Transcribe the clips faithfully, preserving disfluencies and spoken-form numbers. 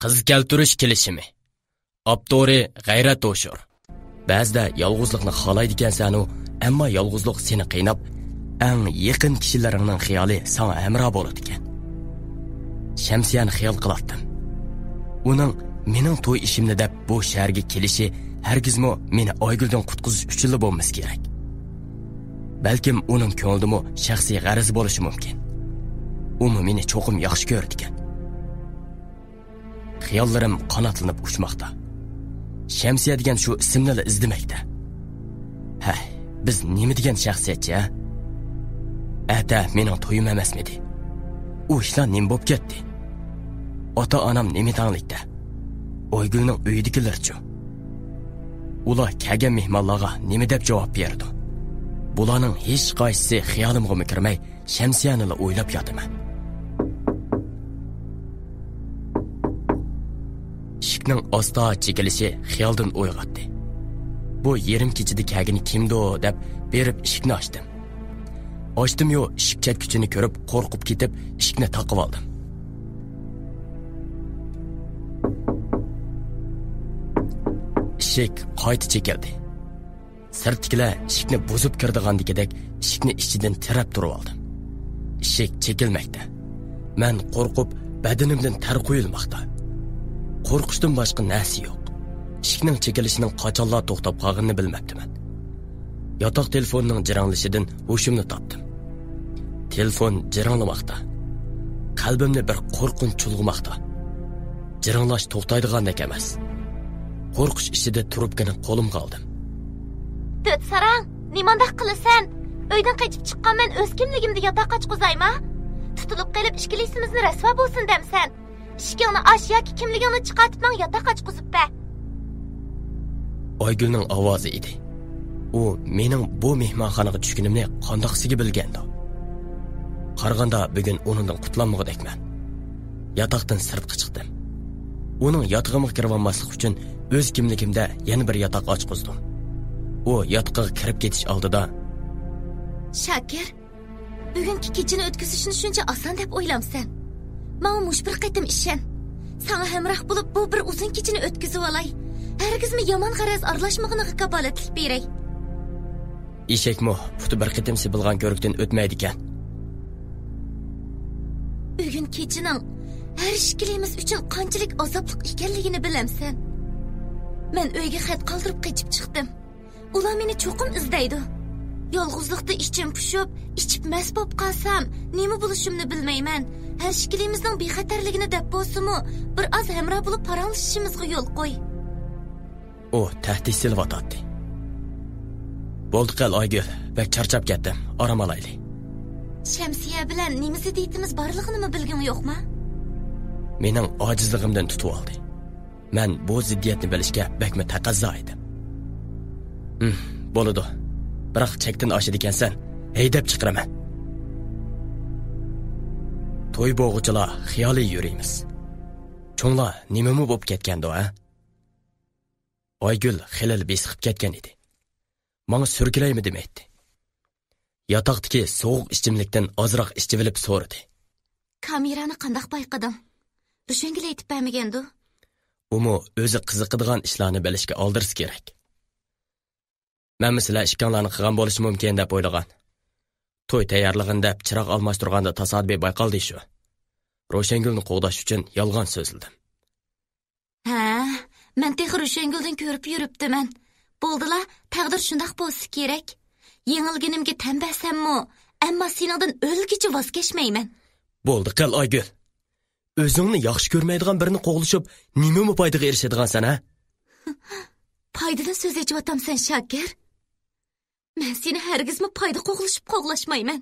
قىز كەلتۈرۈش كېلىشىمى. ئاپتورى غەيرەت ھوشۇر. بەزىدە يالغۇزلۇقنى خالايدىكەنسەنۇ، ئەمما يالغۇزلۇق سېنى قىيناپ، ئەڭ يېقىن كىشىلىرىڭنىڭ خىيالى ساڭا ھەمراھ بولىدىكەن. شەمسىيەنى خىيال قىلاتتىم. ئۇنىڭ مېنىڭ توي ئىشىمنى دەپ بۇ شەھەرگە كېلىشى ھەرگىزمۇ مېنى ئايگۈلدىن قۇتقۇزۇش ئۈچۈنلا بولمىسا كېرەك. بەلكىم ئۇنىڭ كۆڭلىدىمۇ شەخسىي غەرىزى بولۇشى مۇمكىن. ئۇمۇ مېنى چوقۇم ياخشى كۆرىدىكەن. خىياللىرىم قاناتلىنىپ ئۇچماقتا. شەمسىيە دېگەن شۇ ئىسىمنىلا ئىزدىمەكتە. ھەي، بىز نېمە دېگەن شەخسىيەتچى، ھە؟ ئەتە مېنىڭ تويۇم ئەمەسمىدى؟ ئۇ ئىشلار نېمە بولۇپ كەتتى؟ ئاتا-ئانام نېمە دەڭلىكتە؟ ئايگۈلنىڭ ئۆيىدىكىلىرىچۇ؟ ئۇلار كەلگەن مېھمانلارغا نېمە دەپ جاۋاب بېرىدۇ؟ بۇلارنىڭ ھېچقايسىسى خىيالىمغىمۇ كىرمەي، شەمسىيەنىلا ئويلاپ ياتىمەن. ئىشىكنىڭ ئاستا چېكىلىشى خىيالدىن ئويغاتتى. بۇ يېرىم كېچىدە كەلگىنى كىمدۇ دەپ بېرىپ ئىشىكنى ئاچتىم. ئاچتىميۇ، ئىشىك چەتكۈچىنى كۆرۈپ قورقۇپ كېتىپ ئىشىكنى تاقىۋالدىم. ئىشىك قايتا چېكىلدى. سىرتتىكىلەر ئىشىكنى بۇزۇپ كىرىدىغاندىكىدەك ئىشىكنى ئىچىدىن تىرەپ تۇرۇۋالدىم. ئىشىك چېكىلمەكتە. مەن قورقۇپ، بەدىنىمدىن تەر قۇيۇلماقتا. قورقۇشتىن باشقا نەرسە يوق. ئىشىكنىڭ چېكىلىشىنىڭ قاچانلا توختاپ قالغىنىنى بىلمەپتىمەن. ياتاق تېلېفونىنىڭ جىرىڭلىشىدىن ھوشۇمنى تاپتىم. تېلېفون جىرىڭلىماقتا. قەلبىمنى بىر قورقۇنچ چۇلغىماقتا. جىرىڭلاش توختايدىغاندەك ئەمەس. قورقۇش ئىچىدە تۇرۇپكىنى قولۇمغا ئالدىم. تۆت ساراڭ، نېمانداق قىلىسەن؟ ئۆيدىن قېچىپ چىققان مەن ئۆز كىملىكىمدە ياتاق ئاچقۇزايما؟ تۇتۇلۇپ قېلىپ ئىككىلىسىمىزنى رەسۋا بولسۇن دەمسەن؟ ئىشىكىڭنى ئاچ ياكى كىملىكىڭنى چىقارتىپ ماڭا ياتاق ئاچقۇزۇپ بەر. ئايگۈلنىڭ ئاۋازى ئىدى. ئۇ مېنىڭ بۇ مېھمانخانىغا چۈشكىنىمنى قانداقسىگە بىلگەندۇ؟ قارىغاندا بۈگۈن ئۇنىڭدىن قۇتۇلالمىغۇدەكمەن. ياتاقتىن سىرتقا چىقتىم. ئۇنىڭ ياتىقىمغا كىرىۋالماسلىق ئۈچۈن ئۆز كىملىكىمدە يەنە بىر ياتاق ئاچقۇزدۇم. ئۇ ياتىقىغا كىرىپ كېتىش ئالدىدا، شاكىر، بۈگۈنكى كېچىنى ئۆتكۈزۈشنى شۇنچە ئاسان دەپ ئويلامسەن؟ ماڭا مۇشۇ بىر قېتىم ئىشەن. ساڭا ھەمراھ بولۇپ، بۇ بىر ئۇزۇن كېچىنى ئۆتكۈزۈۋالاي. ھەرگىزمۇ يامان غەرەز ئارىلاشمىغىنىغا كاپالەتلىك بېرەي. ئېشەكمۇ پۇتى بىر قېتىم سېپىلغان كۆۋرۈكتىن ئۆتمەيدىكەن. بۈگۈن كېچىنىڭ ھەر ئىككىلىمىز ئۈچۈن قانچىلىك ئازابلىق ئىكەنلىكىنى بىلەمسەن؟ مەن ئۆيگە خەت قالدۇرۇپ قېچىپ چىقتىم. ئۇلار مېنى چوقۇم ئىزدەيدۇ. يالغۇزلۇقتا ئىچىم پۇشۇپ، ئىچىپ مەست بولۇپ قالسام، نېمە بولۇشۇمنى بىلمەيمەن. ھەر ئىككىلىمىزنىڭ بىخەتەرلىكىنى دەپ بولسىمۇ، بىر ئاز ھەمراھ بولۇپ پاراڭلىشىشىمىزغا يول قوي. ئۇ تەھدىت سېلىۋاتاتتى. بولدى قىل، ئايگۈل، بەك چارچاپ كەتتىم، ئارام ئالايلى. شەمسىيە بىلەن نېمە زىددىيىتىمىز بارلىقىنىمۇ بىلگۈڭ يوقما؟ مېنىڭ ئاجىزلىقىمدىن تۇتۇۋالدى. مەن بۇ زىددىيەتنى بىلىشكە بەكمۇ تەقەززا ئىدىم. ھىم، بولىدۇ. بىراق چەكتىن ئاشىدىكەنسەن، ھەيدەپ چىقىرىمەن. توي بوغىچىلار خىيالىي يۈرىمىز. چوڭلار نېمىمۇ بوپ كەتكەندۇ، ھە؟ ئايگۈل خېلىلا بېسىقىپ كەتكەن ئىدى. ماڭا سۈركىلەيمۇ دېمەيتتى. ياتاقتىكى سوغۇق ئىچىملىكتىن ئازراق ئىچىۋېلىپ سورىدى. كامېرانى قانداق بايقىدىڭ؟ روشەنگۈل ئېيتىپ بەرمىگەندۇ؟ ئۇمۇ ئۆزى قىزىقىدىغان ئىشلارنى بىلىشكە ئالدىرىسى كېرەك. مەنمۇ سىلەر ئىككىڭلارنى قىلغان بولۇشى مۇمكىن دەپ ئويلىغان. توي تەييارلىغىنى دەپ چىراغ ئالماشتۇرغاندا تاسادىپىي بايقالدى شۇ. روشەنگۈلنى قوغداش ئۈچۈن يالغان سۆزلىدىم. ھە، مەن تېخى روشەنگۈلدىن كۆرۈپ يۈرۈپتىمەن. بولدىلا، تەقدىر شۇنداق بولسا كېرەك. يېڭىلگىنىمگە تەن بەرسەممۇ، ئەمما سېنىڭدىن ئۆلگۈچە ۋاز كەچمەيمەن. بولدى قىل، ئايگۈل. ئۆزۈڭنى ياخشى كۆرمەيدىغان بىرىنى قوغلىشىپ، نېمىمۇ پايدىغا ئېرىشىدىغانسەن، ھە؟ پايدىدىن سۆز ئېچىۋاتامسەن، شاكىر؟ مەن سېنى ھەرگىزمۇ پايدا قوغلىشىپ قوغلاشمايمەن.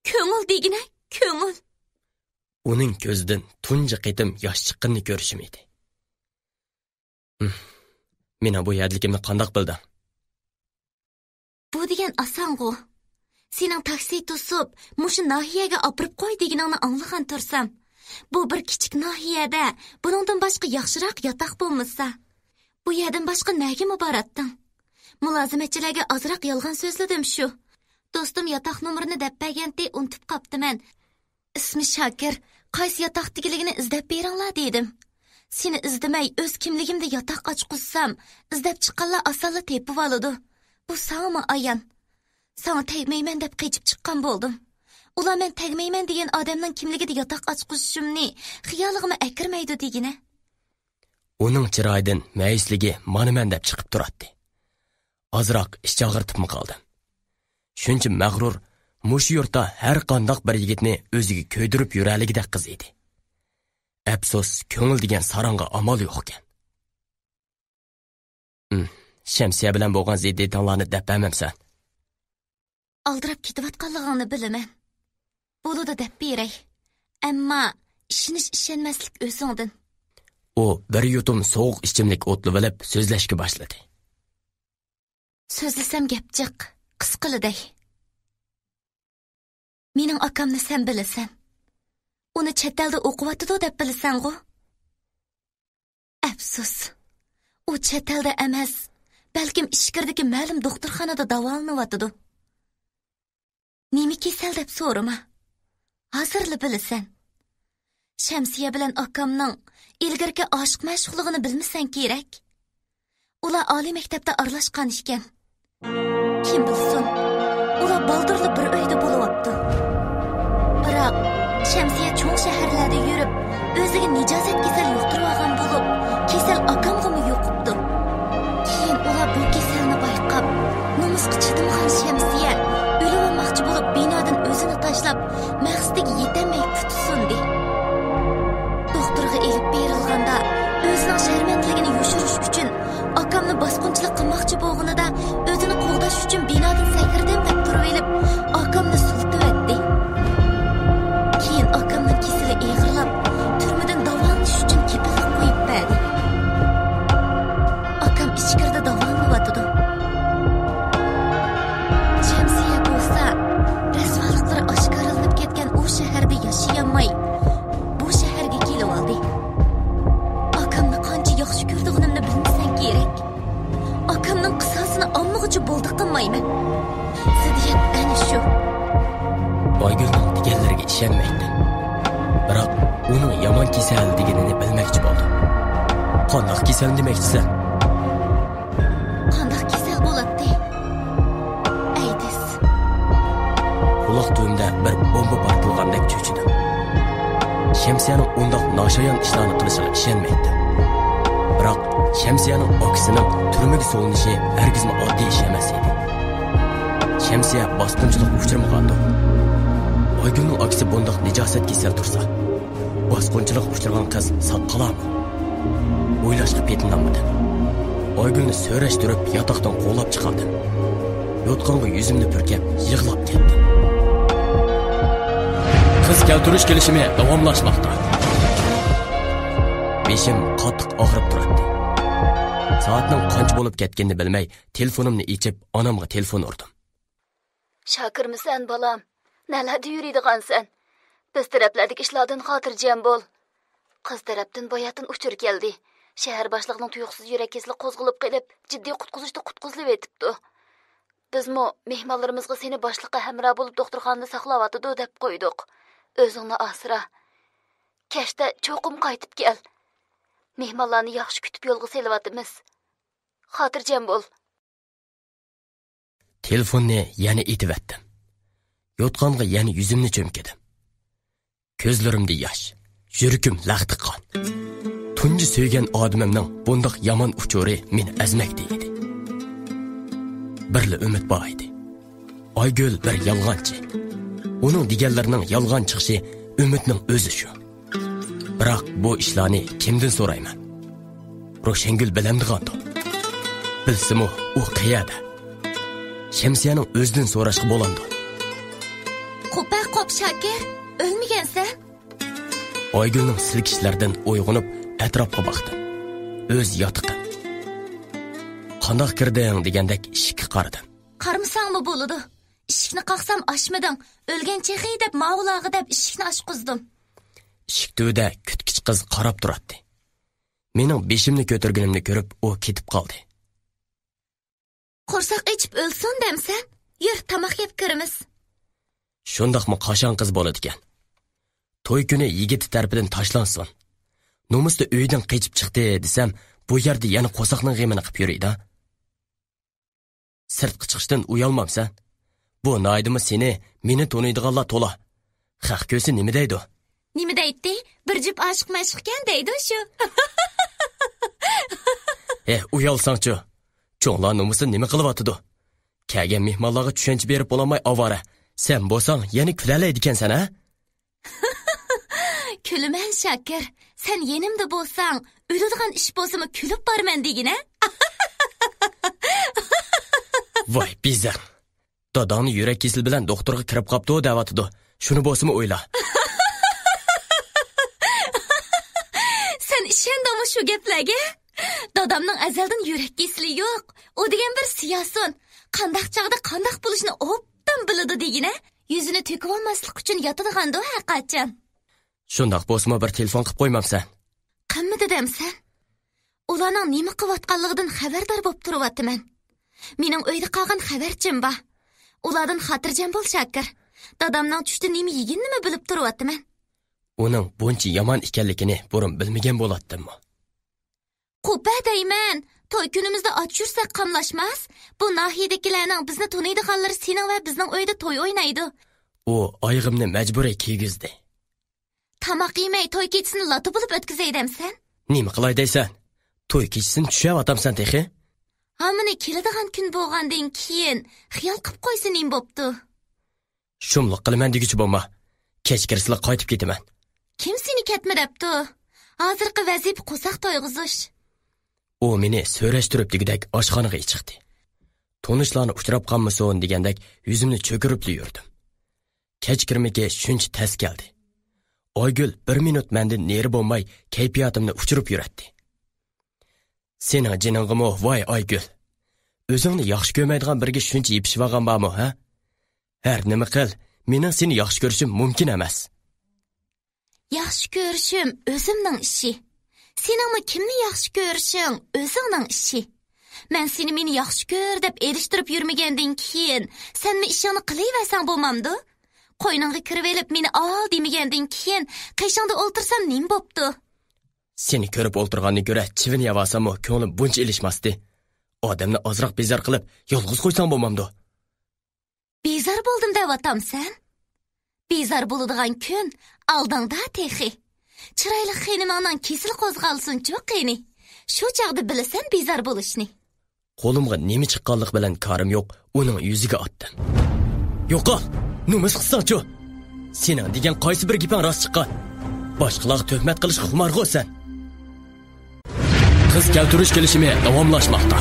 كۆڭۈل دېگىنە، كۆڭۈل. ئۇنىڭ كۆزىدىن تۇنجى قېتىم ياش چىققىنىنى كۆرۈشۈم ئىدى. ھىم، مېنىڭ بۇ يەردىكىمنى قانداق بىلدىڭ؟ بۇ دېگەن ئاسانغۇ. سېنىڭ تاكسى توسۇپ، مۇشۇ ناھىيەگە ئاپىرىپ قوي دېگىنىڭنى ئاڭلىغان تۇرسام. بۇ بىر كىچىك ناھىيەدە بۇنىڭدىن باشقا ياخشىراق ياتاق بولمىسا. بۇ يەردىن باشقا نەگىمۇ باراتتىڭ؟ مۇلازىمەتچىلەرگە ئازراق يالغان سۆزلىدىم شۇ. دوستۇم ياتاق نومۇرىنى دەپ بەرگەنتى، ئۇنتۇپ قاپتىمەن. ئىسمى شاكىر، قايسى ياتاقتىكىلىكىنى ئىزدەپ بېرىڭلار دېدىم. سېنى ئىزدىمەي، ئۆز كىملىكىمدە ياتاق ئاچقۇزسام، ئىزدەپ چىققانلار ئاسانلا تېپىۋالىدۇ. بۇ ساڭىمۇ ئايان. ساڭا تەگمەيمەن دەپ قېچىپ چىققان بولدۇم. ئۇلار مەن تەگمەيمەن دېگەن ئادەمنىڭ كىملىكىدە ياتاق ئاچقۇزۇشۇمنى خىيالىغىمۇ ئەكىرمەيدۇ دېگىنە. ئۇنىڭ چىرايىدىن مەيۈسلىكى مانا مەن دەپ چىقىپ تۇراتتى. ئازراق ئىچ ئاغرىتىپمۇ قالدىم. شۇنچە مەغرۇر، مۇشۇ يۇرتتا ھەر قانداق بىر يىگىتنى ئۆزىگە كۆيدۈرۈپ يۈرەلىگۈدەك قىز ئىدى. ئەپسۇس، كۆڭۈل دېگەن ساراڭغا ئامال يوقكەن. ھىم، شەمسىيە بىلەن بولغان زىددىيىتىڭلارنى دەپ بەرمەمسەن؟ ئالدىراپ كېتىۋاتقانلىقىڭنى بىلىمەن. بولىدۇ دەپ بېرەي. ئەمما ئىشىنىش ئىشەنمەسلىك ئۆزۈڭدىن. ئۇ بىر يۇتۇم سوغۇق ئىچىملىك ئوتلىۋېلىپ سۆزلەشكە باشلىدى. سۆزلىسەم گەپ جىق، قىسقىلا دەي. مېنىڭ ئاكامنى سەن بىلىسەن. ئۇنى چەت ئەلدە ئوقۇۋاتىدۇ دەپ بىلىسەنغۇ؟ ئەپسۇس، ئۇ چەت ئەلدە ئەمەس، بەلكىم ئىچكىرىدىكى مەلۇم دوختۇرخانىدا داۋالىنىۋاتىدۇ. نېمە كېسەل دەپ سورىما. ھازىرلا بىلىسەن. شەمسىيە بىلەن ئاكامنىڭ ئىلگىرىكى ئاشىق-مەشۇقلۇقىنى بىلمىسەڭ كېرەك. ئۇلار ئالىي مەكتەپتە ئارىلاشقان ئىكەن. كىم بىلسۇن، ئۇلار بالدۇرلا بىر ئۆيدە بولۇۋاپتۇ. بىراق، شەمسىيە چوڭ شەھەرلەردە يۈرۈپ، ئۆزىگە نىجاسەت كېسەل يۇقتۇرۇۋالغان بولۇپ، كېسەل ئاكامغىمۇ يۇقۇپتۇ. كېيىن ئۇلار بۇ كېسەلنى بايقاپ، نومۇسقا چىدىمىغان شەمسىيە ئۆلۈۋالماقچى بولۇپ، بىنادىن ئۆزىنى تاشلاپ، مەقسىتىگە يېتەلمەي پۇتى سۇندى. دوختۇرغا ئېلىپ بېرىلغاندا، ئۆزىنىڭ شەرمەندىلىكىنى يوشۇرۇش ئۈچۈن، ئاكامنى باسقۇنچىلىق قىلماقچى بولغىنىدا، ئۆزىنى قوغداش ئۈچۈن بىنادىن سەكرىدىم دەپ تۇرۇۋېلىپ، ئاكامنى سۇلىتىۋەتتى. كېيىن ئاكامنىڭ كېسىلى ئېغىرلاپ، تۈرمىدىن داۋالىنىش ئۈچۈن كېپىللىك قويۇپ بەردى. ئاكام ئىچكىرىدە داۋالىنىۋاتىدۇ. شەمسىيە بولسا، رەسۋالىقلىرى ئاشكارىلىنىپ كەتكەن ئۇ شەھەردە ياشىيالماي، بۇ شەھەرگە كېلىۋالدى. ئاكامنى قانچە ياخشى كۆرىدىغىنىمنى بىلمىسەڭ كېرەك. ئاكامنىڭ قىساسىنى ئالمىغۇچە بولدى قىلمايمەن. زىددىيەت ئەنە شۇ. ئايگۈلنىڭ دېگەنلىرىگە ئىشەنمەيتتىم. بىراق ئۇنىڭ يامان كېسەل دېگىنىنى بىلمەكچى بولدۇم. قانداق كېسەل دېمەكچىسەن؟ قانداق كېسەل بولاتتى؟ ئەيدىز. قۇلاق تۈۋىمدە بىر بومبا پارتلىغاندەك چۆچۈدۈم. شەمسىيەنىڭ ئۇنداق ناشايان ئىشلارنى قىلىشىغا ئىشەنمەيتتىم. بىراق شەمسىيەنىڭ ئاكىسىنىڭ تۈرمىگە سولىنىشى ھەرگىزمۇ ئاددىي ئىش ئەمەس ئىدى. شەمسىيە باسقۇنچىلىققا ئۇچرىمىغاندۇ؟ ئايگۈلنىڭ ئاكىسى بۇنداق نىجاسەت كېسەل تۇرسا، باسقۇنچىلىققا ئۇچرىغان قىز ساق قالارمۇ؟ ئويلاشقا پېتىنالمىدىم. ئايگۈلنى سۆرەشتۈرۈپ ياتاقتىن قوغلاپ چىقاردىم. يوتقانغا يۈزۈمنى پۈركەپ يىغلاپ كەتتىم. قىز كەلتۈرۈش كېلىشىمى داۋاملاشماقتا. بېشىم قاتتىق ئاغرىپ تۇراتتى. سائەتنىڭ قانچە بولۇپ كەتكىنىنى بىلمەي، تېلېفونۇمنى ئېچىپ، ئانامغا تېلېفون ئۇردۇم. شاكىرمىسەن، بالام؟ نەلەردە يۈرىدىغانسەن؟ بىز تەرەپلەردىكى ئىشلاردىن خاتىرجەم بول. قىز تەرەپتىن باياتىن ئۇچۇر كەلدى. شەھەر باشلىقىنىڭ تۇيۇقسىز يۈرەك كېسىلى قوزغىلىپ قېلىپ، جىددىي قۇتقۇزۇشتا قۇتقۇزۇلۇۋېتىپتۇ. بىزمۇ مېھمانلىرىمىزغا سېنى باشلىققا ھەمراھ بولۇپ دوختۇرخانىدا ساقلاۋاتىدۇ دەپ قويدۇق. ئۆزۈڭنى ئاسرا. كەچتە چوقۇم قايتىپ كەل. مېھمانلارنى ياخشى كۈتۈپ يولغا سېلىۋاتىمىز. خاتىرجەم بول. تېلېفوننى يەنە ئېتىۋەتتىم. يوتقانغا يەنە يۈزۈمنى چۆمكىدىم. كۆزلىرىمدە ياش، يۈرىكىم لەختە قان. تۇنجى سۆيگەن ئادىمىمنىڭ بۇنداق يامان ئۇچۇرى مېنى ئەزمەكتە ئىدى. بىرلا ئۈمىد بار ئىدى. ئايگۈل بىر يالغانچى. ئۇنىڭ دېگەنلىرىنىڭ يالغان چىقىشى ئۈمىدنىڭ ئۆزى شۇ. بىراق بۇ ئىشلارنى كىمدىن سورايمەن؟ روشەنگۈل بىلەمدىغاندۇ؟ بىلسىمۇ ئۇ قەيەردە؟ شەمسىيەنىڭ ئۆزىدىن سوراشقا بولامدۇ؟ قوپە قوپ، شاكىر، ئۆلمىگەنسەن؟ ئايگۈلنىڭ سىلكىشلىرىدىن ئويغىنىپ ئەتراپقا باقتىم. ئۆز ياتىقىم. قانداق كىردىڭ دېگەندەك ئىشىككە قارىدىم. قارىمىساڭمۇ بولىدۇ. ئىشىكنى قاقسام ئاچمىدىڭ. ئۆلگەن چېغى دەپ ماۋۇلارغا دەپ ئىشىكنى ئاچقۇزدۇم. ئىشىك تۈۋىدە كۈتكۈچ قىز قاراپ تۇراتتى. مېنىڭ بېشىمنى كۆتۈرگىنىمنى كۆرۈپ ئۇ كېتىپ قالدى. قورساق ئېچىپ ئۆلسۇن دەمسەن؟ يۈر، تاماق يەپ كىرىمىز. شۇنداقمۇ قاشاڭ قىز بولىدىكەن. توي كۈنى يىگىتى تەرىپىدىن تاشلانسۇن. نومۇستا ئۆيدىن قېچىپ چىقتى دېسەم، بۇ يەردە يەنە قورساقنىڭ غېمىنى قىپ يۈرىدۇ. سىرتقا چىقىشتىن ئۇيالمامسەن؟ بۇ ناھىيىدىمۇ سېنى، مېنى تونۇيدىغانلار تولا. خەق كۆرسە نېمە دەيدۇ؟ نېمە دەيتتى؟ بىر جۈپ ئاشىق مەشۇقكەن دەيدۇ شۇ. ھە، ئۇيالساڭچۇ؟ چوڭلار نومۇسى نېمە قىلىۋاتىدۇ؟ كەلگەن مېھمانلارغا چۈشەنچە بېرىپ بولالماي ئاۋارە. سەن بولساڭ يەنە كۈلەلەيدىكەنسەن، ھە؟ كۈلىمەن، شاكىر. سەن يېنىمدا بولساڭ، ئۆلىدىغان ئىش بولسىمۇ كۈلۈپ بارىمەن دېگىنە. ۋاي، بىزەڭ. داداڭنى يۈرەك كېسىلى بىلەن دوختۇرغا كىرىپ قاپتۇ دەۋاتىدۇ. شۇنى بولسىمۇ ئويلا. سەن ئىشەندىڭمۇ شۇ گەپلەرگە؟ دادامنىڭ ئەزەلدىن يۈرەك كېسىلى يوق. ئۇ دېگەن بىر سىياسىيون. قانداق چاغدا قانداق بولۇشنى ئوبدان بىلىدۇ دېگىنە. يۈزىنى تۆكۈۋالماسلىق ئۈچۈن ياتىدىغاندۇ ھەرقاچان. شۇنداق بولسىمۇ بىر تېلېفون قىپ قويمامسەن؟ قىلمىدى دەمسەن؟ ئۇلارنىڭ نېمە قىلىۋاتقانلىقىدىن خەۋەردار بوپ تۇرۇۋاتىمەن. مېنىڭ ئۆيدە قالغان خەۋەرچىم بار. ئۇلاردىن خاتىرجەم بول، شاكىر. دادامنىڭ چۈشتە نېمە يېگىنىنىمۇ بىلىپ تۇرۇۋاتىمەن. ئۇنىڭ بۇنچە يامان ئىكەنلىكىنى بۇرۇن بىلمىگەن بولاتتىممۇ؟ قوپە دەيمەن، توي كۈنىمىزدە ئاچ يۈرسەك قاملاشماس. بۇ ناھىيەدىكىلەرنىڭ بىزنى تونۇيدىغانلىرى سېنىڭ ۋە بىزنىڭ ئۆيدە توي ئوينايدۇ. ئۇ ئايىغىمنى مەجبۇرىي كىيگۈزدى. تاماق يېمەي توي كېچىسىنى لاتا بولۇپ ئۆتكۈزەي دەمسەن؟ نېمە قىلاي دەيسەن؟ توي كېچىسىنى چۈشەۋاتامسەن تېخى؟ ھامىنى كېلىدىغان كۈن بولغاندىن كېيىن خىيال قىپ قويسا نېمە بوپتۇ؟ شۇملۇق قىلىمەن دېگۈچى بولما. كەچ كىرسىلا قايتىپ كېتىمەن. كىم سېنى كەتمە دەپتۇ؟ ھازىرقى ۋەزىپە قورساق تويغۇزۇش. ئۇ مېنى سۆرەشتۈرۈپ دېگۈدەك ئاشخانىغا چىقتى. تونۇشلارنى ئۇچراپ قالمىسۇن دېگەندەك يۈزۈمنى چۆكۈرۈپلا يۈردۈم. كەچ كىرمىكى شۇنچە تەس كەلدى. ئايگۈل بىر مىنۇت مەندىن نېرى بولماي كەيپىياتىمنى ئۇچۇرۇپ يۈرەتتى. سېنىڭ جېنىڭغىمۇ ۋاي ئايگۈل. ئۆزۈڭنى ياخشى كۆرمەيدىغان بىرىگە شۇنچە يېپىشىۋالغان بارمۇ، ھە؟ ھەر نېمە قىل، مېنىڭ سېنى ياخشى كۆرۈشۈم مۇمكىن ئەمەس. ياخشى كۆرۈشۈم ئۆزۈمنىڭ ئىشى. سېنىڭمۇ كىمنى ياخشى كۆرۈشۈڭ ئۆزۈڭنىڭ ئىشى. مەن سېنى مېنى ياخشى كۆر دەپ ئېلىشتۇرۇپ يۈرمىگەندىن كېيىن، سەنمۇ ئىشىڭنى قىلىۋەرسەڭ بولمامدۇ؟ قوينۇڭغا كىرىۋېلىپ مېنى ئال دېمىگەندىن كېيىن، قېشىڭدا ئولتۇرسام نېمە بوپتۇ؟ سېنى كۆرۈپ ئولتۇرغاننى كۆرە چىۋىن يەۋالساممۇ كۆڭلۈم بۇنچە ئېلىشماستى. ئادەمنى ئازراق بىزار قىلىپ، يالغۇز قويساڭ بولمامدۇ؟ بىزار بولدۇم دەۋاتامسەن؟ بىزار بولىدىغان كۈن ئالدىڭدا تېخى. چىرايلىق خېنىمىڭنىڭ كېسىلى قوزغالسۇنچۇ قېنى. شۇ چاغدا بىلىسەن بىزار بولۇشنى. قولۇمغا نېمە چىققانلىقى بىلەن كارىم يوق، ئۇنىڭ يۈزىگە ئاتتىم. يوقال! نومۇس قىلساڭچۇ! سېنىڭ دېگەن قايسى بىر گېپىڭ راست چىققان؟ باشقىلارغا تۆھمەت قىلىشقا خۇمارغۇ سەن! قىز كەلتۈرۈش كېلىشىمى داۋاملاشماقتا.